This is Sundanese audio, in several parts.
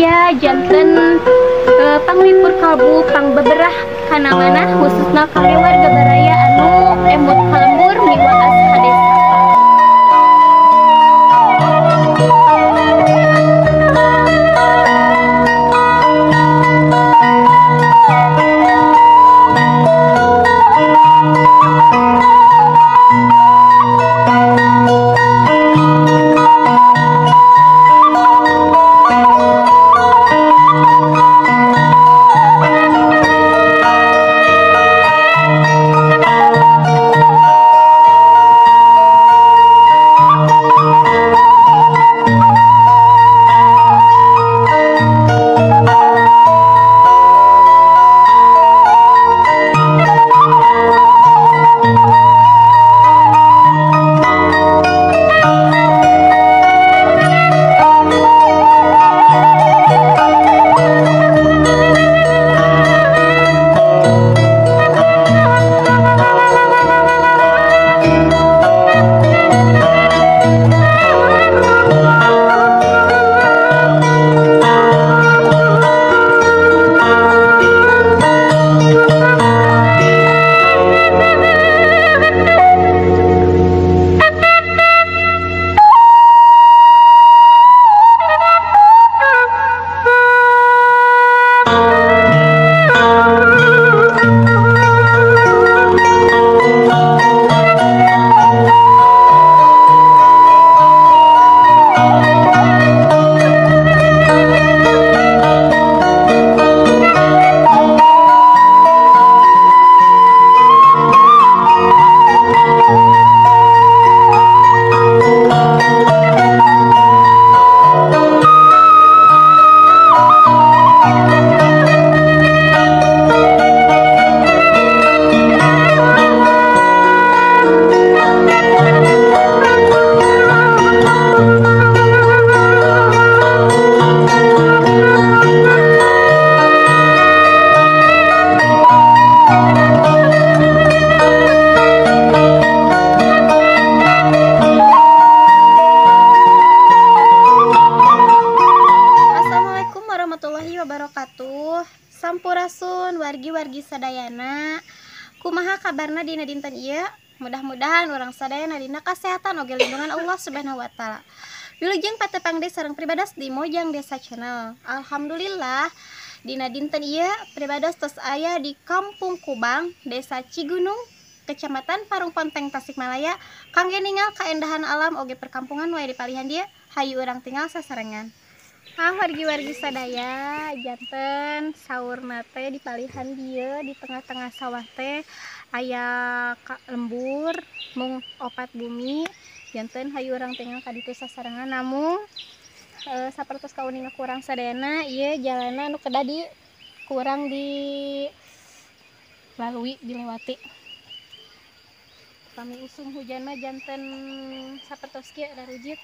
Baraya janten panglipur kalbu pangbeberah kana manah khususna kangge warga Baraya anu emut ka lembur miwaas ka desa. Sampurasun wargi-wargi sadayana, kumaha kabarna dina dinten ieu? Mudah-mudahan urang sadayana dina kasehatan oge lindungan Allah Subhanahu wa taala. Wilujeng patepang deui sareng pribados di Mojang Desa Channel. Alhamdulillah dina dinten ieu pribados tos aya di Kampung Kubang, Desa Cigunung, Kecamatan Parung Ponteng, Tasikmalaya, kangge ningal kaendahan alam oge perkampungan wae di palihan dieu. Hayu urang tinggal sasarengan. Ah, wargi-wargi sadaya, janten saurna teh di palihan dieu di tengah-tengah sawah teh aya lembur mung opat bumi. Janten hayu urang tinggal ka ditu sasarengan, namung sapertos kauninga kurang sadayana ieu jalanna anu kedah di kurang dilalui dilewati. Pami usum hujan mah janten sapertos kieu rarujit.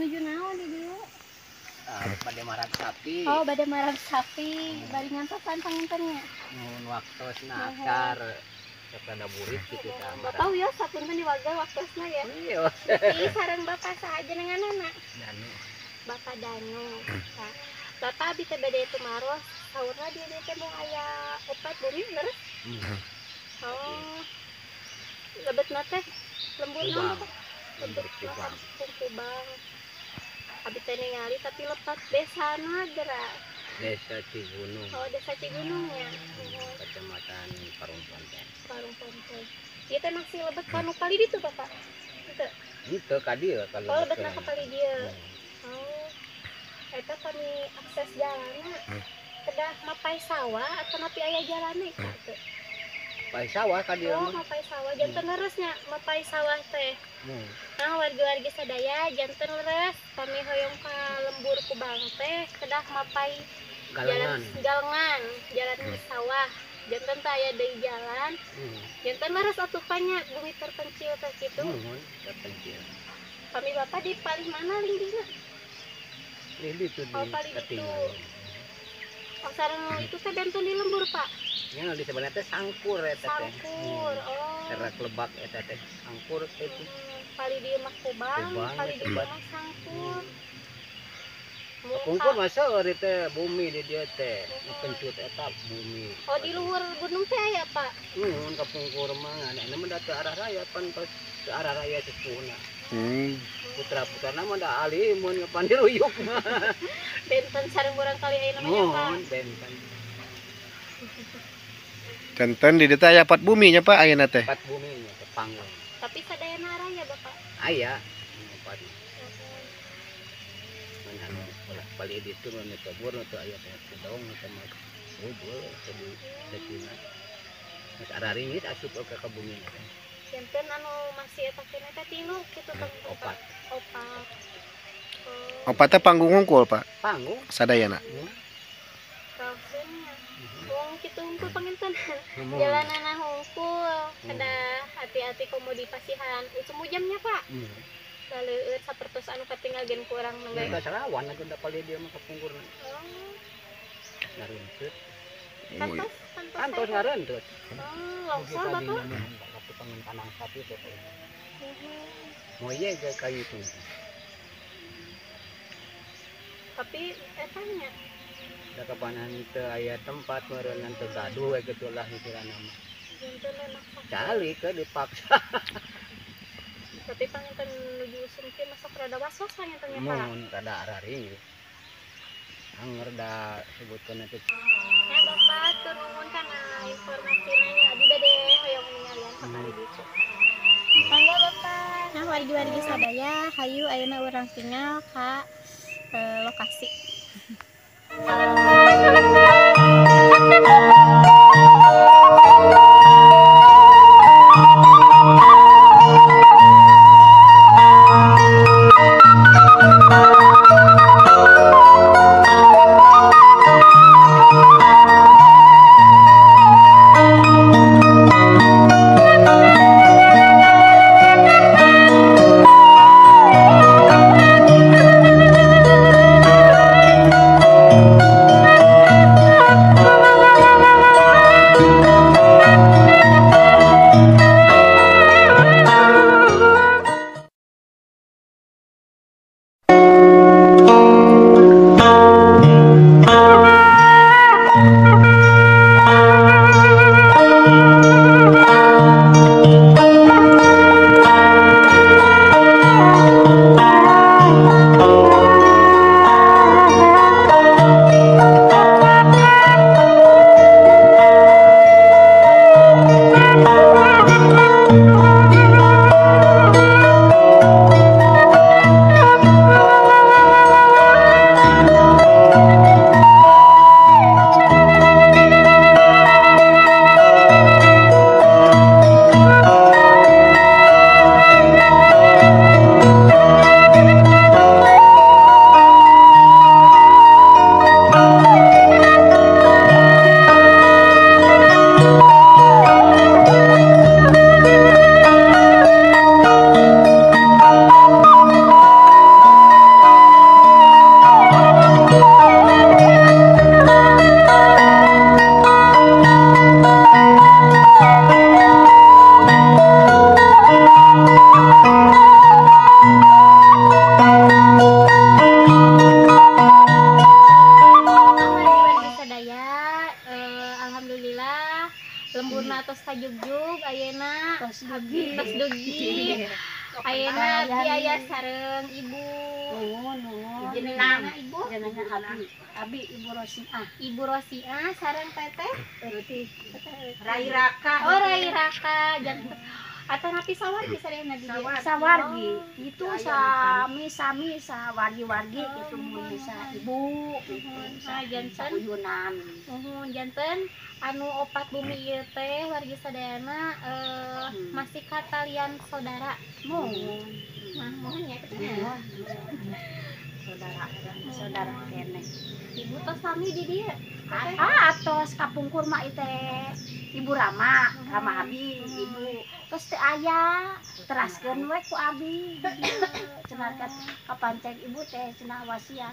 Nuju naon di dieu? Bade marab sapi. Oh, bade marab sapi. Bari ngantosan panginten nya. Mun waktosna akar rada burit kitu tah. Bapak wios sapunten diwagel waktosna ya. Iya. Ih, sareng Bapak saha jenenganana? Danu. Bapak Danu. Tah. Bapak abi teh bade tumaros, saurna di dieu teh mung aya opat bumi leres? Oh. Lebetna teh lembur naon Bapak? Lembur Kubang. Kubang. Abi teh ningali tapi lepat desana geura. Desa Cigunung. Oh, Desa Cigunung ya. Kecamatan Parungponten. Parungponten. Ieu teh masih lebet ka nu palih ditu, Bapak? Henteu. Henteu ka dieu ka Oh, lebetna ka palih dieu. Oh. Eta kami akses jalanna kedah mapai sawah atau napi aya jalanna kitu. Mapai sawah ka dieu Oh, mah. Mapai sawah janten leres nya, mapai sawah teh. Nah, wargi-wargi sadaya janten leres kami hoyong ka lembur Kubang teh kedah mapai galengan. Jalan galengan, jalan sawah. Janten teh aya deui jalan. Janten leres atuh nya bumi terpencil teh kitu. Muhun terpencil. Kami Bapak di palih mana linggihna? Di ditu di Oh, palih ditu. ketinggalan. Oh, sareng itu teh benten di lembur, Pak. Nya di sebenarnya teh sangkur eta teh. Sangkur. Oh. Serak lebak eta teh sangkur teh. Palih dieu mah Kubang, Kubang, palih dieu lebat. mah sangkur. Pungkur masa eueuh teh bumi di dieu teh, nu pencut eta bumi. Oh, di luhur gunung teh aya, Pak. Nuhun ka pungkur mah ngan mah da teu arah raya pan tos teu arah raya sepuhna. Putra-putrana mah da alimun kapan diruyuk mah. Benten sareng urang kali ayeuna mah nya, Pak. Nuhun benten. Janten di dieu teh aya pat bumi nya Pak ayeuna teh. Pat bumi nya teh panggung. Tapi sadayana raya, Bapak. Aya opat. Mana ulah palih ditu nu tobur nu teu aya teh kudong nu teh mah bubul teh di Cina. Geus araringis asup ka bumi teh. Janten anu masih eta keneh teh tilu kitu teh Opat. Opat. Oh. Opat teh panggung hungkul, Pak. Panggung Sadayana. Raoseun nya. Wong kitu hungkul panginten. Muhun. Jalanana hungkul, kedah hati-hati komo di pasihan. Usum ujamnya, Pak. Laleueut sapertos anu katinggal gen ku urang nembe. Ka sarawan atuh da palih dieu mah kapungkurna. Oh. Ngareunteut. Kantos, kantos. Kantos ngareunteut. Oh, longsor Bapak. Waktu pangan sapi teh. Moye ge kayu itu. Tapi eta nya Da kapanan teu aya tempat meureunnan teu gaduh we kitu lah pikiranna mah. Janten maksa. Cali ke dipaksa. Tapi panginten nuju usum kieu masuk rada was-was panginten nya, Pak. Mun rada araring. Anger da sebutkeun teh. Ya Bapak, tur nuhun kana informasina nya. Abi bade hoyong ningalian ka palih ditu. Mangga Bapak. Nah, wargi-wargi sadaya, hayu ayeuna urang tinggal ka lokasi. aya sareng Ibu. Nuhun. Jenengna Ibu? Jenengna Abi. Abi Ibu Rosiah. Ibu Rosiah sareng Teteh Putih. Rai Raka. Oh, Rai Raka. Janten atau napi sawargi sadayana di dieu? Sawargi. Itu sami-sami sawargi-wargi gitu mun bisa ibu gitu. Nah, janten Sauyunan. Muhun janten anu opat bumi ieu teh wargi sadayana masih katalian saudara. Muhun. Nah, muhun ya kitu nya. Saudara, saudara keneh. Ibu tos sami di dieu. Ah, atos kapungkur mah ieu teh Ibu Rama, Rama Abi, Ibu. Terus teh aya teraskeun we ku abi. Cenah kapanceng ibu teh cenah wasiat.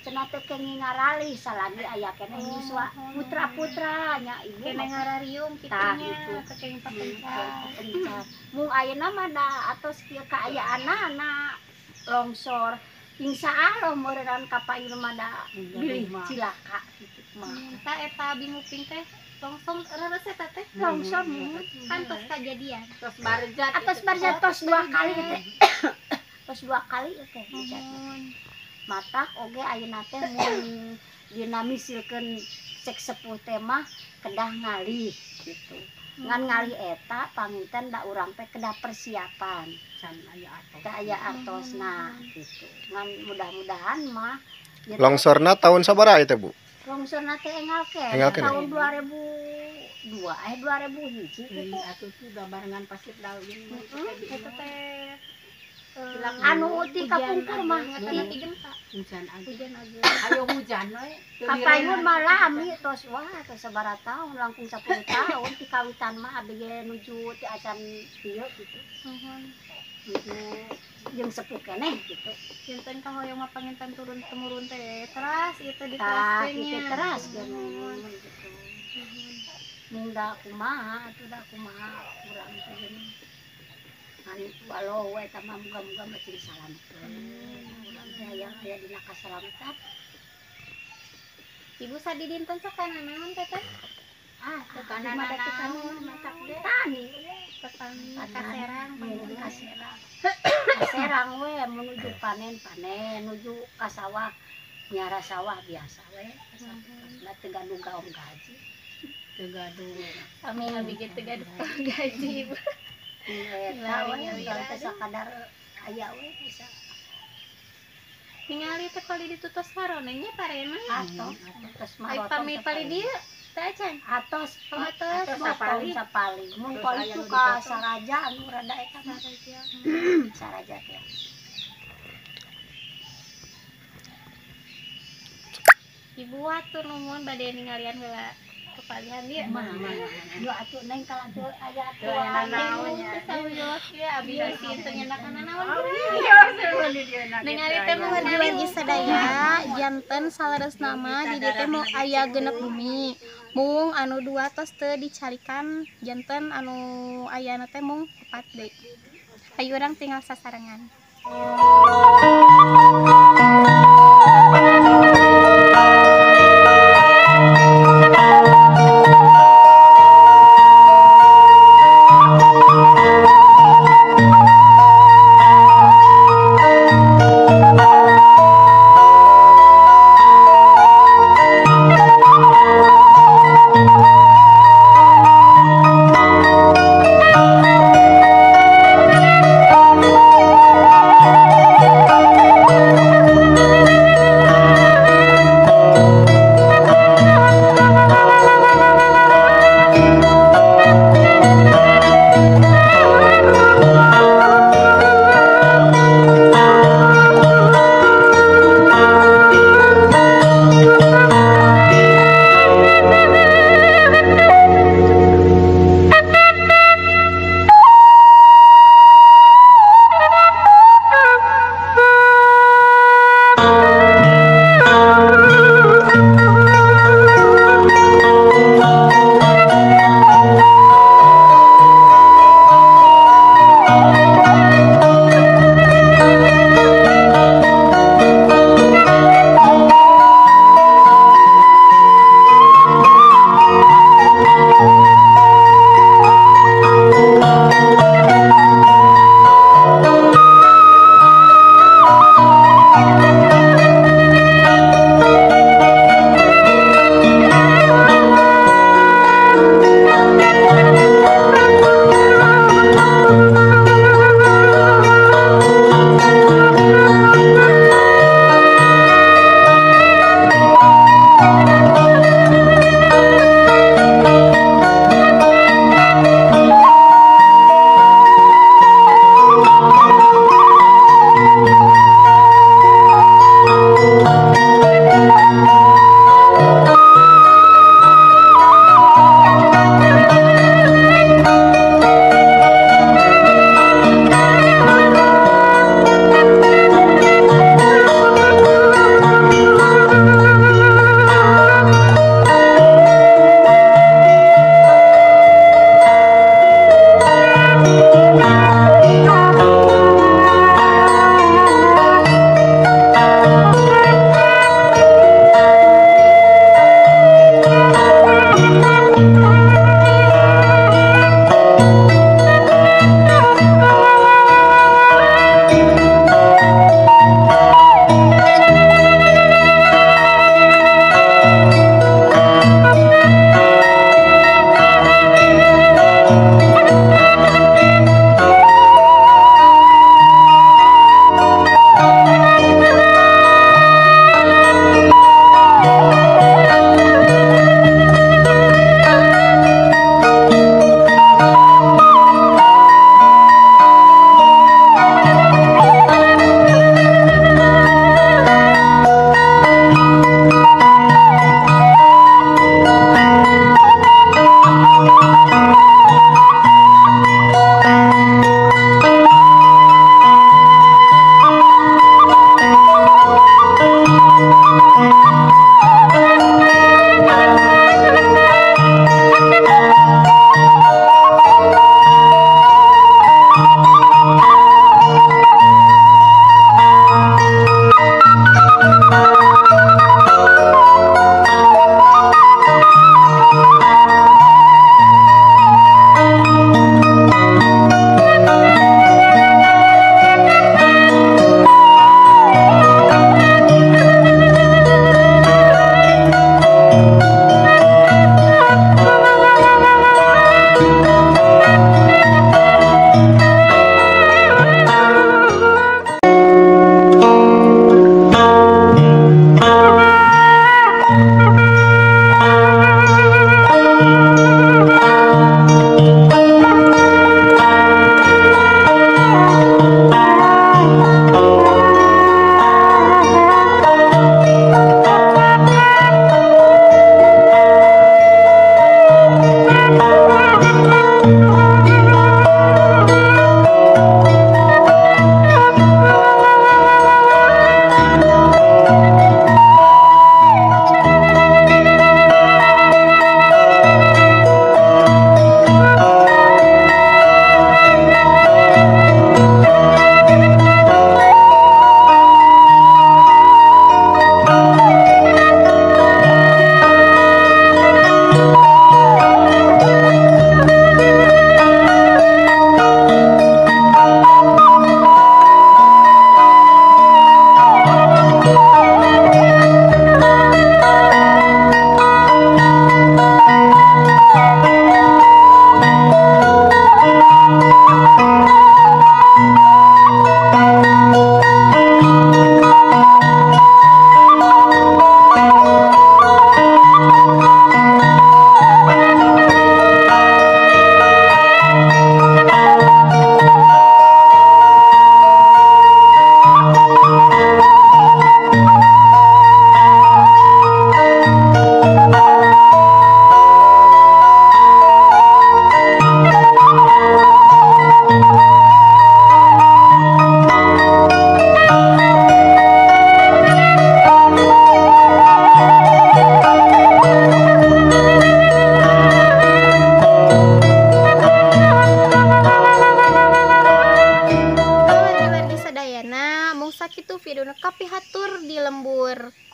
Cenah teh kenging ngaralih salagi aya keneh yuswa putra-putra nya ibu. Keneh ngarariung kitu Tah, nya, gitu. teh kenging papencar. Papencar. Mung ayeuna mah da atos kieu kaayaanana longsor. Insya Allah meureun kapayun mah da bilih cilaka kitu mah. Tah eta binguping teh longsor reres eta teh Longsor muhun. Kan tos kajadian. Tos barjat. Atos barjat tos dua kali teh. Tos dua kali teh. Muhun. Matak oge ayeuna teh mun dina misilkeun cek sepuh teh mah kedah ngalih gitu. Ngan ngalih eta panginten da urang teh kedah persiapan. Can aya artos. Teu aya artosna gitu. Ngan mudah-mudahan mah ya teh Longsorna tahun sabaraha ieu teh, Bu? Longsorna teh enggal keneh Enggal keneh. tahun 2002 2001 gitu. Atuh tuh da barengan pasir daun. Eta teh Anu ti kapungkur mah ti gempa. Hujan aja. Hujan aja. Ayo hujan we. Kapayun mah lami tos wah tos sabaraha tahun langkung 10 tahun ti kawitan mah abdi ge nuju ti acan ieu gitu. Muhun. Nuju jeung sepuh keneh gitu. Janten kahoyong mah panginten turun temurun teh teras ieu teh Tah diteraskeun kitu nya. teras geus gitu. Mung da kumaha atuh da kumaha urang teh geuning. Ngan walau we eta mah muga-muga mah cing salamet we. Urang teh hayang aya dina kasalamatan. Ibu sadidinten sakana naon teteh? Ah, Sakana naon naon? tani we. Petani kaserang Menuju kaserang. Kaserang we menuju panen-panen, menuju ka sawah, miara sawah biasa we. Da teu gaduh gaung gaji. Teu gaduh. Sami abi ge teu gaduh gaji ibu. Eta we urang teh sakadar aya we bisa. Ningali teh pali ditutos marone nya parena. Atos, atos Ai marotong. pami pali dieu teh acan. Atos, Oh, atos. sapali, sapali. Mun Terus pali aya itu nu ka dipotong. Saraja anu rada eta mah. Saraja. Saraja teh. Ibu hatur nuhun bade ningalian heula kepalihan dieu. Mah, nu atuh neng kalau atuh aya atuh. Teu aya nanaon nya. Sawios ya abi bisi teu nyendakan nanaon. Ningali teh mun wargi sadaya janten saleresna mah di dieu teh mau aya genep bumi. Mung anu dua tos teu dicarikan janten anu ayana teh mung opat deui. Hayu urang tinggal sasarengan.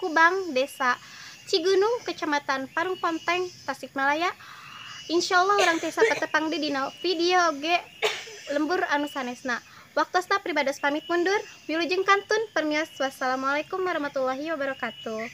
Kubang, Desa Cigunung, Kecamatan Parungponteng, Tasikmalaya. Insyaallah urang tiasa patepang deui dina video oge lembur anu sanesna. Waktosna pribados pamit mundur. Wilujeng kantun permios. Wassalamualaikum warahmatullahi wabarakatuh.